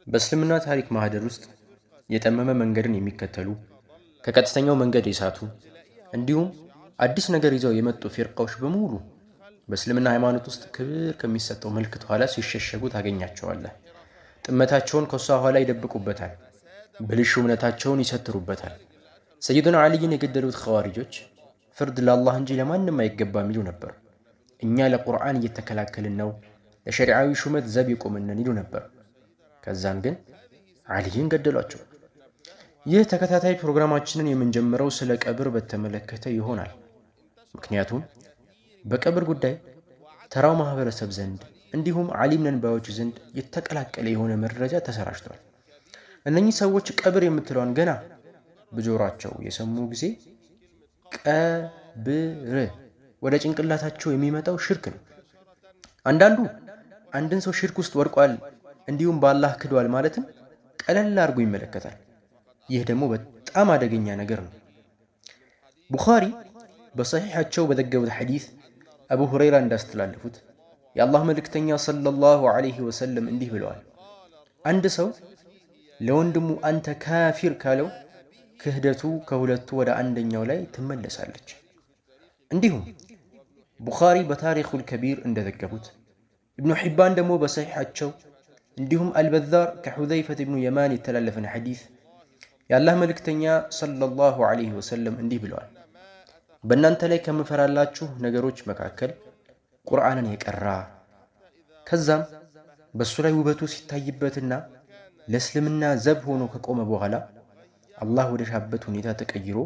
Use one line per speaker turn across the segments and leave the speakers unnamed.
በእስልምና ታሪክ ማህደር ውስጥ የጠመመ መንገድን የሚከተሉ፣ ከቀጥተኛው መንገድ የሳቱ፣ እንዲሁም አዲስ ነገር ይዘው የመጡ ፊርቃዎች በሙሉ በእስልምና ሃይማኖት ውስጥ ክብር ከሚሰጠው ምልክት ኋላ ሲሸሸጉ ታገኛቸዋለህ። ጥመታቸውን ከሷ ኋላ ይደብቁበታል። ብልሹ እምነታቸውን ይሰትሩበታል። ሰይዱና ዓሊይን የገደሉት ኸዋሪጆች ፍርድ ለአላህ እንጂ ለማንም አይገባም ይሉ ነበር። እኛ ለቁርአን እየተከላከልን ነው፣ ለሸሪዓዊ ሹመት ዘብ የቆምነን ይሉ ነበር። ከዛን ግን ዓሊይን ገደሏቸው። ይህ ተከታታይ ፕሮግራማችንን የምንጀምረው ስለ ቀብር በተመለከተ ይሆናል። ምክንያቱም በቀብር ጉዳይ ተራው ማህበረሰብ ዘንድ እንዲሁም ዓሊም ነን ባዮች ዘንድ የተቀላቀለ የሆነ መረጃ ተሰራጭቷል። እነኚህ ሰዎች ቀብር የምትለዋን ገና በጆሯቸው የሰሙ ጊዜ ቀብር ወደ ጭንቅላታቸው የሚመጣው ሽርክ ነው። አንዳንዱ አንድን ሰው ሽርክ ውስጥ ወድቋል እንዲሁም በአላህ ክዷል ማለትም ቀለል አድርጎ ይመለከታል። ይህ ደግሞ በጣም አደገኛ ነገር ነው። ቡኻሪ በሰሒሓቸው በዘገቡት ሐዲስ አቡ ሁረይራ እንዳስተላለፉት የአላህ መልእክተኛ صلى الله عليه وسلم እንዲህ ብለዋል። አንድ ሰው ለወንድሙ አንተ ካፊር ካለው ክህደቱ ከሁለቱ ወደ አንደኛው ላይ ትመለሳለች። እንዲሁም ቡኻሪ በታሪኹል ከቢር እንደዘገቡት፣ ኢብኑ ሒባን ደግሞ በሰሒሓቸው፣ እንዲሁም አልበዛር ከሑዘይፈት ኢብኑ የማን የተላለፈን ሐዲስ የአላህ መልእክተኛ صلى الله عليه وسلم እንዲህ ብለዋል። በእናንተ ላይ ከምፈራላችሁ ነገሮች መካከል ቁርአንን የቀራ፣ ከዛም በእሱ ላይ ውበቱ ሲታይበትና ለእስልምና ዘብ ሆኖ ከቆመ በኋላ አላህ ወደ ሻበት ሁኔታ ተቀይሮ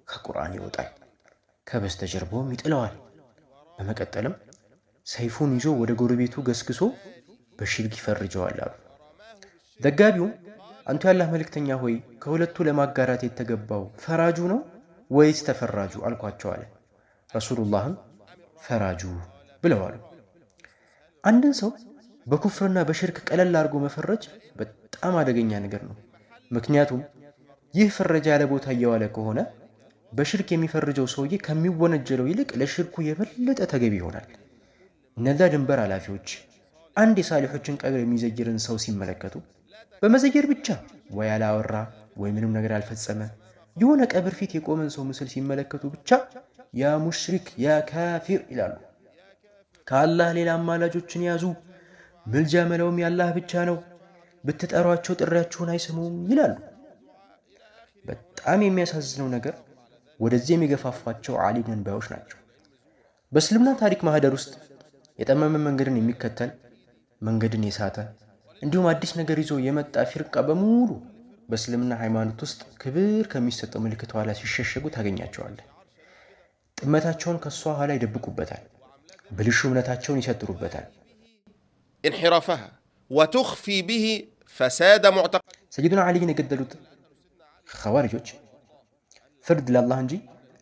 ከቁርአን ይወጣል፣ ከበስተጀርባውም ይጥለዋል። በመቀጠልም ሰይፉን ይዞ ወደ ጎረቤቱ ገስግሶ በሽርክ ይፈርጀዋል አሉ። ዘጋቢውም አንቱ ያላህ መልእክተኛ ሆይ፣ ከሁለቱ ለማጋራት የተገባው ፈራጁ ነው ወይስ ተፈራጁ አልኳቸው አለ። ረሱሉላህም ፈራጁ ብለዋሉ። አንድን ሰው በኩፍርና በሽርክ ቀለል አድርጎ መፈረጅ በጣም አደገኛ ነገር ነው። ምክንያቱም ይህ ፍረጃ ያለ ቦታ እየዋለ ከሆነ በሽርክ የሚፈርጀው ሰውዬ ከሚወነጀለው ይልቅ ለሽርኩ የበለጠ ተገቢ ይሆናል። እነዛ ድንበር ኃላፊዎች አንድ የሳሊሖችን ቀብር የሚዘይርን ሰው ሲመለከቱ በመዘየር ብቻ ወይ ያላወራ ወይ ምንም ነገር ያልፈጸመ የሆነ ቀብር ፊት የቆመን ሰው ምስል ሲመለከቱ ብቻ يا مشرك يا كافر ይላሉ። ከአላህ ሌላ አማላጆችን ያዙ፣ ምልጃ መለውም ያላህ ብቻ ነው፣ ብትጠሯቸው ጥሪያችሁን አይሰሙም ይላሉ። በጣም የሚያሳዝነው ነገር ወደዚህ የሚገፋፏቸው ዓሊም ነን ባዮች ናቸው። በእስልምና ታሪክ ማህደር ውስጥ የጠመመ መንገድን የሚከተል፣ መንገድን የሳተ፣ እንዲሁም አዲስ ነገር ይዞ የመጣ ፊርቃ በሙሉ በእስልምና ሃይማኖት ውስጥ ክብር ከሚሰጠው ምልክት ኋላ ሲሸሸጉ ታገኛቸዋለህ። ጥመታቸውን ከሷ ኋላ ይደብቁበታል። ብልሹ እምነታቸውን ይሰትሩበታል።
انحرافها وتخفي به فساد معتقد
ሰይዱና ዓሊይን የገደሉት ኸዋሪጆች ፍርድ ለአላህ እንጂ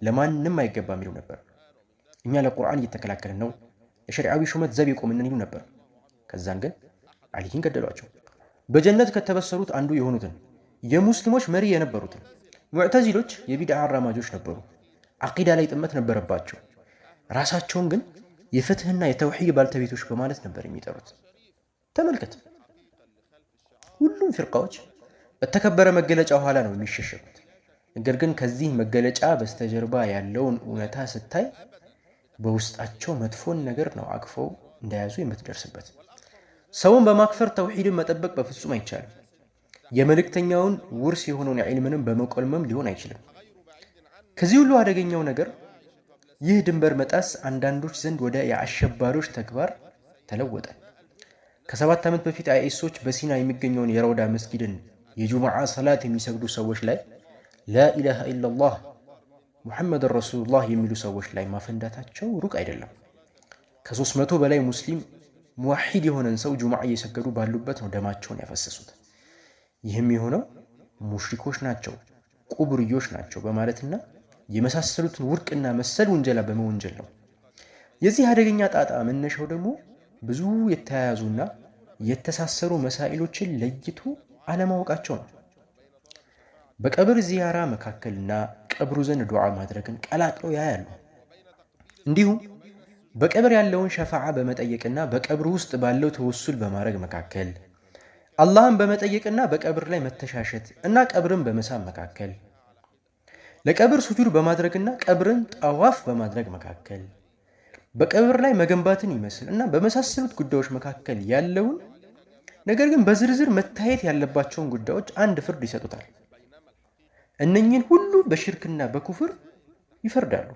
ለማንም አይገባም ይሉ ነበር። እኛ ለቁርአን እየተከላከልን ነው፣ ለሸሪዓዊ ሹመት ዘብ የቆምንን ይሉ ነበር። ከዛን ግን ዓሊይን ገደሏቸው። በጀነት ከተበሰሩት አንዱ የሆኑትን የሙስሊሞች መሪ የነበሩትን ሙዕተዚሎች የቢድዓ አራማጆች ነበሩ። አቂዳ ላይ ጥመት ነበረባቸው። ራሳቸውን ግን የፍትህና የተውሂድ ባልተቤቶች በማለት ነበር የሚጠሩት። ተመልከት፣ ሁሉም ፊርቃዎች በተከበረ መገለጫ ኋላ ነው የሚሸሸጉት። ነገር ግን ከዚህ መገለጫ በስተጀርባ ያለውን እውነታ ስታይ በውስጣቸው መጥፎን ነገር ነው አቅፈው እንደያዙ የምትደርስበት። ሰውን በማክፈር ተውሂድን መጠበቅ በፍጹም አይቻልም። የመልእክተኛውን ውርስ የሆነውን ዒልምንም በመቆልመም ሊሆን አይችልም። ከዚህ ሁሉ አደገኛው ነገር ይህ ድንበር መጣስ አንዳንዶች ዘንድ ወደ የአሸባሪዎች ተግባር ተለወጠ። ከ7 ዓመት በፊት አይኤሶች በሲና የሚገኘውን የረውዳ መስጊድን የጁምዓ ሰላት የሚሰግዱ ሰዎች ላይ፣ لا إله إلا الله محمد رسول الله የሚሉ ሰዎች ላይ ማፈንዳታቸው ሩቅ አይደለም። ከ300 በላይ ሙስሊም ሙዋሒድ የሆነን ሰው ጁምዓ እየሰገዱ ባሉበት ነው ደማቸውን ያፈሰሱት። ይህም የሆነው ሙሽሪኮች ናቸው፣ ቁብርዮች ናቸው በማለትና የመሳሰሉትን ውድቅና መሰል ውንጀላ በመወንጀል ነው። የዚህ አደገኛ ጣጣ መነሻው ደግሞ ብዙ የተያያዙና የተሳሰሩ መሳኢሎችን ለይቶ አለማወቃቸው ነው። በቀብር ዚያራ መካከልና ቀብሩ ዘንድ ዱዓ ማድረግን ቀላቅለው ያያሉ። እንዲሁም በቀብር ያለውን ሸፋዓ በመጠየቅና በቀብሩ ውስጥ ባለው ተወሱል በማድረግ መካከል፣ አላህን በመጠየቅና በቀብር ላይ መተሻሸት እና ቀብርን በመሳም መካከል፣ ለቀብር ሱጁድ በማድረግና ቀብርን ጠዋፍ በማድረግ መካከል፣ በቀብር ላይ መገንባትን ይመስል እና በመሳሰሉት ጉዳዮች መካከል ያለውን ነገር ግን በዝርዝር መታየት ያለባቸውን ጉዳዮች አንድ ፍርድ ይሰጡታል። እነኚህን ሁሉ በሽርክና በኩፍር ይፈርዳሉ።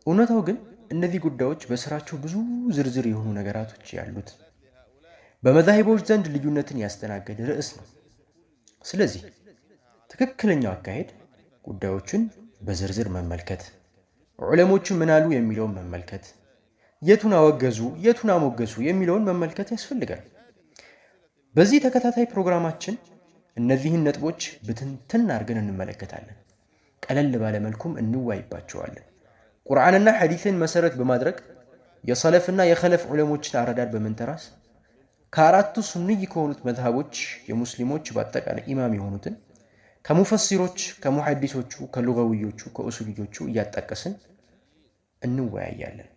እውነታው ግን እነዚህ ጉዳዮች በስራቸው ብዙ ዝርዝር የሆኑ ነገራቶች ያሉት በመዛሂቦች ዘንድ ልዩነትን ያስተናገደ ርዕስ ነው። ስለዚህ ትክክለኛው አካሄድ ጉዳዮችን በዝርዝር መመልከት፣ ዑለሞቹ ምን አሉ የሚለውን መመልከት፣ የቱን አወገዙ የቱን አሞገሱ የሚለውን መመልከት ያስፈልጋል። በዚህ ተከታታይ ፕሮግራማችን እነዚህን ነጥቦች ብትንትን አድርገን እንመለከታለን። ቀለል ባለ መልኩም እንዋይባቸዋለን። ቁርአንና ሐዲስን መሰረት በማድረግ የሰለፍና የኸለፍ ዑለሞችን አረዳድ በመንተራስ ከአራቱ ሱንይ ከሆኑት መዝሃቦች የሙስሊሞች በአጠቃላይ ኢማም የሆኑትን ከሙፈሲሮች፣ ከሙሐዲሶቹ፣ ከሉገዊዮቹ፣ ከኡሱልዮቹ እያጣቀስን እንወያያለን።